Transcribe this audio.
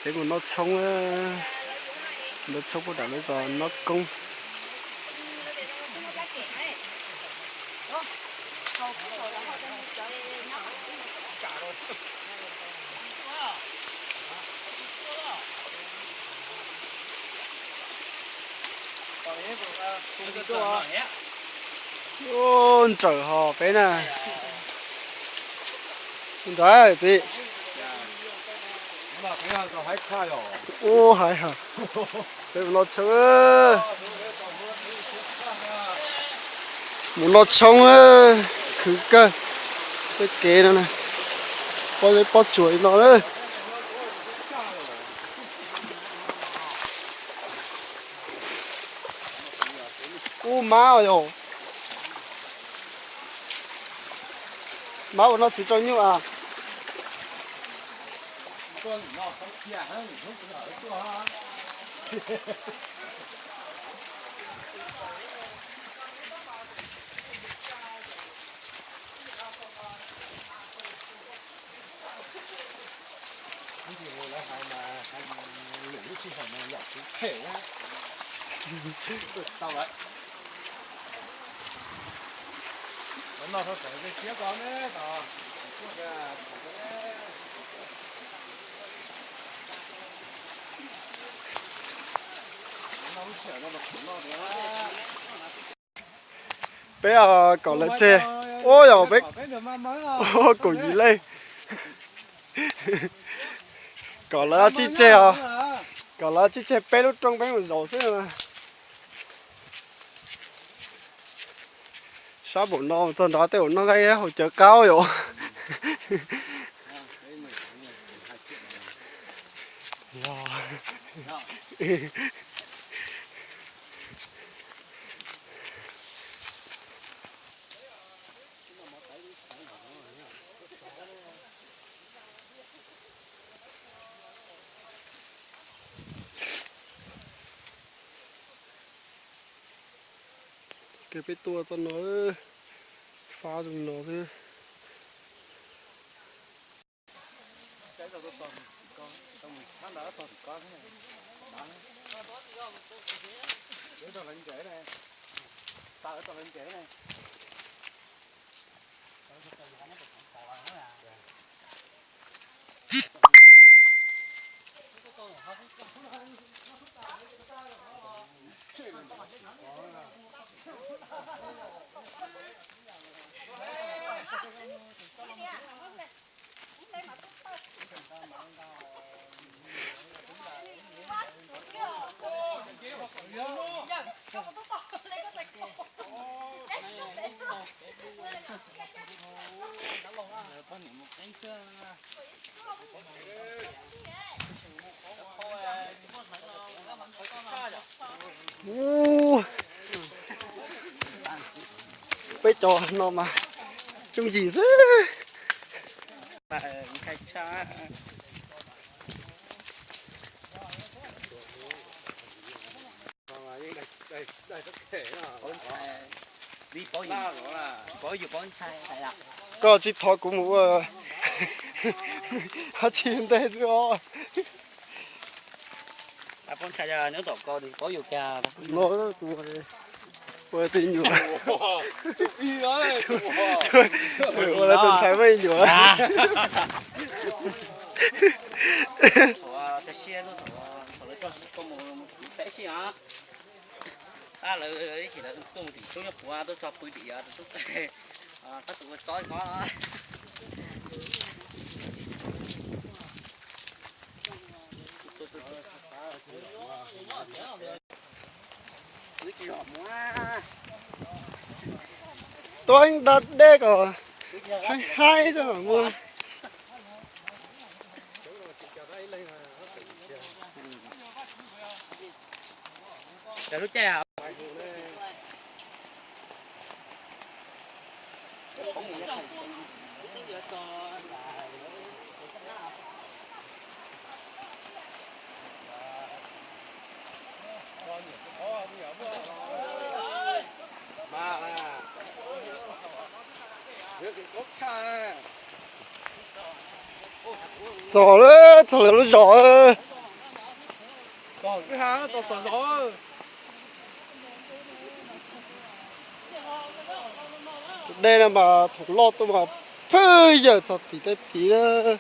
Peb mus noj tshoob, noj tshoob puag nram lawv zos Nob Koob. Ub, nrawm hos peb na. Nrawm txiv. Ub, hais hos. Peb mus noj tshoob, mus noj tshoob, khwv kawg. Tej kev no na, pob zeb pob tsuas li no na. Ub, mab yog, mab ua noj txiv rau nyuj a. Peb kom lawv tseg. Ub, yog peb kaum yim leej. Kom lawv tsib tseg os. Kom lawv tsib tseg peb lub rooj peb mus zaum xwb. Sab npaum no txog nrad tej zaum noj nqaij haus cawv qab yom. Txoj kev peb tuaj txoj no, fab zoo no xwb. Ub, peb cov no mas yooj yim xwb. Koj tsis thov kuv mus ua dab tsi ntej xwb os. No tus ua tej nyuam, ua lawv tus ntxhais muaj ib nyuam. Tab lawv ib chim lawv tuaj tim tub nyob puav tuaj txog pw tim tus tub, tab tus ua tsob no. Tuab da dej kom haib haib xwb mas muaj. Txog lawm, txog lawv lub zos. Tus dej no mas thaum loj tuaj mas pheej yawm txog tim tej tid na.